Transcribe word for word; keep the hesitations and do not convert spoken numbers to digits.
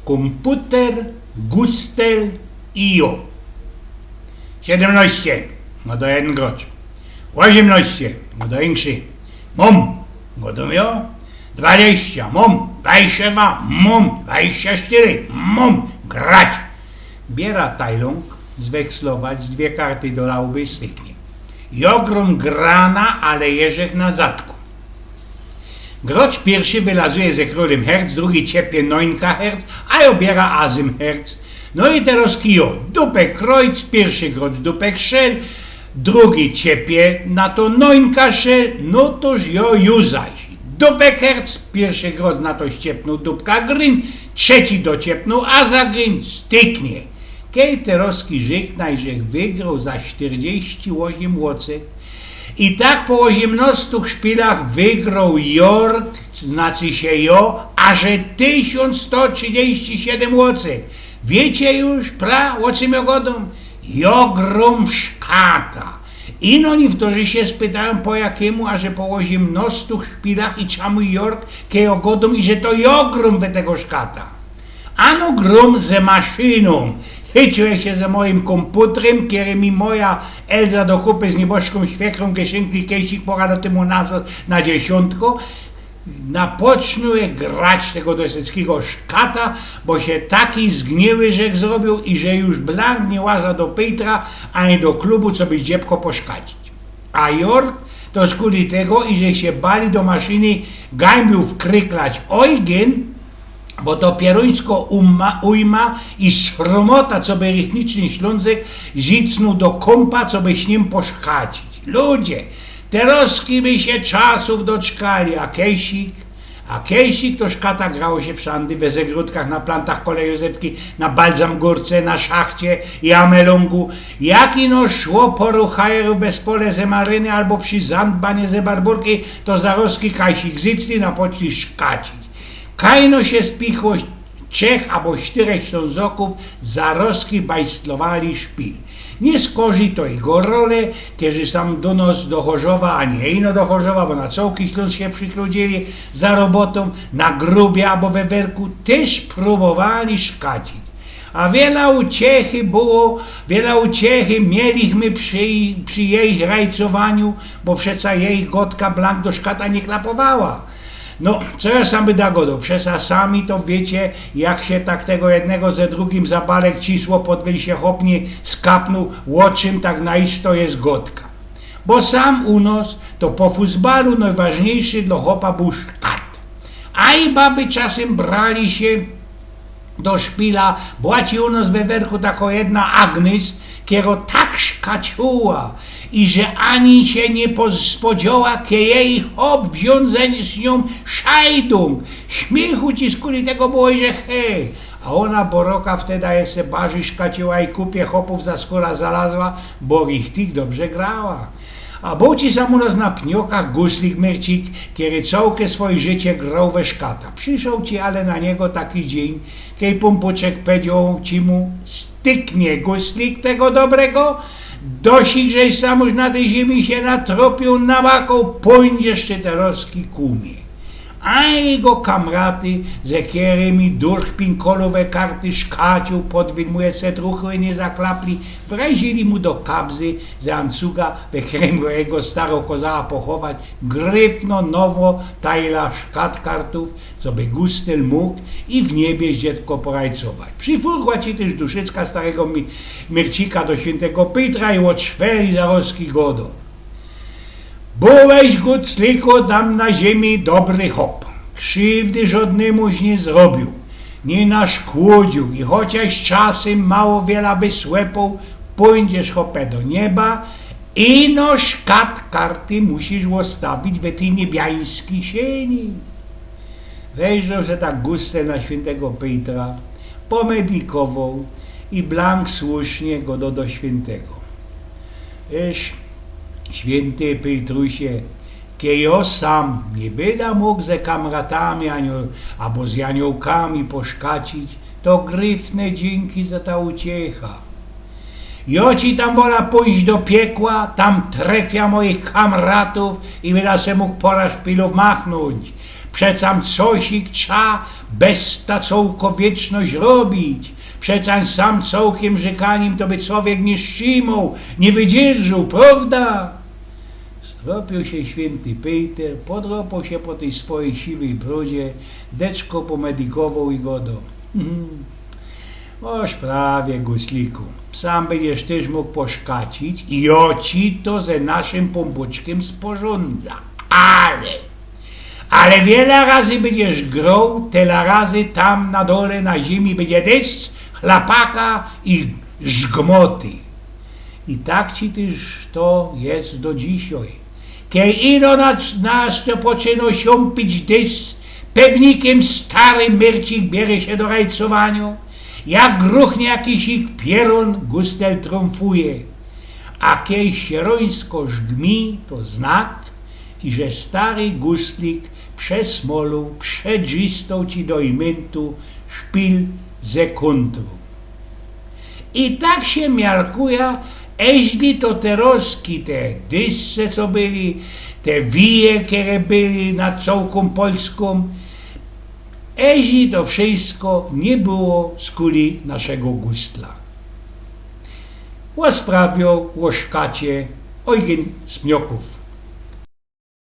Kōmputer, Gustel i jo. Siedymnŏście, gŏdŏ jedyn grŏcz. Ôziymnŏście, gŏdŏ inszy. Mōm, gŏdōm jo. Dwadziścia, mōm. Dwadziścia dwa, mōm. Dwadziścia sztyry, mōm. Grać. Biera Tajlōng, zwekslować, dwie karty do lauby, styknie. Jo grōm grana, ale jeżech na zadku. Grŏcz piyrszy wylazuje ze krōlym herc, drugi ciepie nōńka herc, a jo biera azym herc. No i terŏz jo, dupek krojc, piyrszy grŏcz dupek szel, drugi ciepie na to nōńka szel, no tōż jo, ju zaś. Dupek herc, piyrszy grŏcz na to ściepnōł dupka grin, trzeci dociepnōł aza grin, styknie. Kej terŏzki rzyknã, żech wygroł za sztyrdzieści ôziym ôcet. I tak po ôziymnŏstu szpilach wygroł Jort, znaczy sie jo, a że tysiōnc sto trzidziści siedym ôcet. Wiycie już, pra, ô czym jo gŏdōm? Jo grōm w szkata. Ino niyktorzy sie spytajōm, po jakymu, a że po ôziymnŏstu szpilach i czamu Jort, kej jo gŏdōm i że to jo grōm we tego szkata. Ano grōm ze maszynōm. Chyciōł żech sie ze mojim kōmputrym, kery mi moja Elza do kupy z nieboszkōm świekrōm kieszynkli kejsik pora do tymu na, na dziesiōntko. Napocznōł żech grać tego dosyckigo szkata, bo sie taki zgniły żech zrobiōł i że już blank niy łaza do Pejtra, ani do klubu, coby dziebko poszkacić. A Jort to skuli tego, i że sie bali do maszyny gańbiōw wkryklać ôjgyn, bo to pierōńsko uma, ujma i srōmota, coby rychniczny Ślōnzek zicnōł do kōmpa, coby z nim poszkacić. Ludzie, terŏzki my sie czasōw doczkali, a kejsik, a kejsik to szkata grało sie wszandy, we zegrodkach, na plantach kole Józefki, na Balzamgōrce, na szachcie i Amelōngu. Jak ino szło poru hajerōw bez pole ze Maryny abo przi Zandbanie ze Barburki, to zarŏzki kajsik zycli, napoczli szkacić. Kajno sie spichło trzech abo sztyrech Ślōnzokōw, zarŏzki bajstlowali szpil. Niy skorzij to i gorole, kerzi sam do nos do Chorzowa, a niy ino do Chorzowa, bo na cołki Ślōnsk sie przitrudzili za robotōm, na Grubie abo we Werku tyż prōbowali szkacić. A wiela uciechy było, wiela uciechy mielichmy przi, przi jejich rajcowaniu, bo przeca jejich godka blank do szkata niy klapowała. No, co jo sam byda gŏdōł? Przeca sami to wiycie, jak sie tak tego jednego ze drugim za barek cisło, podwyl sie chop niy skapnōł, ô czym tak na isto je godka. Bo sam u nos to po fusbalu nojważniyjszy dlŏ chopa bōł szkat. A i baby czasym brali sie do szpila, była ci u nos we Werku tako jedna Agnys, kerŏ tak szkaciła, i że ani sie niy po-, spodzioła, kej jejich chop wziōn z niōm szajdōng. Śmiychu ci skuli tego było, że hej. A ôna boroka wtedy jeszcze bardzij szkaciła i kupie chopōw za skōra zalazła, bo richtig dobrze grała. A bōł ci sam u nos na Pniokach guslik Myrcik, kery cołke swoje życie groł we szkata. Prziszoł ci ale na niego taki dziyń, kej Pōmpuczek pedzioł ci mu: „Styknie, guslik, tego dobrego, dosik żeś sam już na tyj ziymi sie natropiōł, nałakoł, pōńdziesz ty terŏzki ku mie”. A jego kamraty, ze kerymi durch pinkolowe karty szkaciōł, podwilmuje se truchły niy zaklapli, wrazili mu do kabzy ze ancuga, we kerym go jego stara kŏzała pochować, gryfno nowo tajla szkat kartōw, coby Gustel mōg i w niebie dziecko porajcować. Przifurgła ci tyż duszycka starego Mi-, Myrcika do świyntego Pejtra i ô szweli zarŏzki gŏdŏ: „Bōłeś, gusliku, tam na ziymi dobry chop. Krziwdy żŏdnymuś niy zrobiōł, niy naszkodziōł i chociŏż czasym mało wiela wysłepōł, pōńdziesz, chopie, do nieba, ino szkat karty musisz ôstawić we tyj niebiańskij siyni”. Wejrzoł se tak Gustel na świyntego Pejtra, pomedikowoł i blank słusznie gŏdŏ do świyntego: „Wiysz, świynty Pejtrusie, kej jo sam niy byda mōg ze kamratami anioł-, abo z janiołkami poszkacić, to gryfne dziynki za ta uciecha. Jo ci tam wola pōńść do piekła, tam trefia moich kamratōw i byda se mōg pora szpilōw machnōńć. Przecam cosik trza bez ta cołkowieczność robić. Przecam sam cołkym rzekanim to by cowiek niy strzimoł, niy wydzierżoł, prowda? Stropiōł sie świynty Pejter, podropoł sie po tyj swoji siwyj brodzie, deczko pomedikowoł i godo: Ôż prawie, gusliku. Sam bydziesz tyż mōg poszkacić i jo ci to ze naszym pōmpoczkym sporzōndza. Ale, ale wiela razy bydziesz groł, tela razy tam na dole na ziymi bydzie dys, chlapaka i żgmoty. I tak ci tyż to je do dzisiej. Kej ino nas, nas to poczyno siōmpić dys, pewnikym stary Myrcik bierze sie do rajcowaniŏ, jak gruchnie jakiś ich pierōn, gustel trōmfuje. A kej sierońsko żgmi, to znak, iże stary guslik przesmoloł, przedrzistoł ci do imyntu szpil ze kōntru. I tak sie miarkuja, eźli to te rozki, te dysce, co byli, te wije, kere byli nad cołkōm Polskōm, eźli to wszysko niy było skuli naszego gustla. Ôsprawiŏ, ôszkacie, Ojgyn Smiokōw.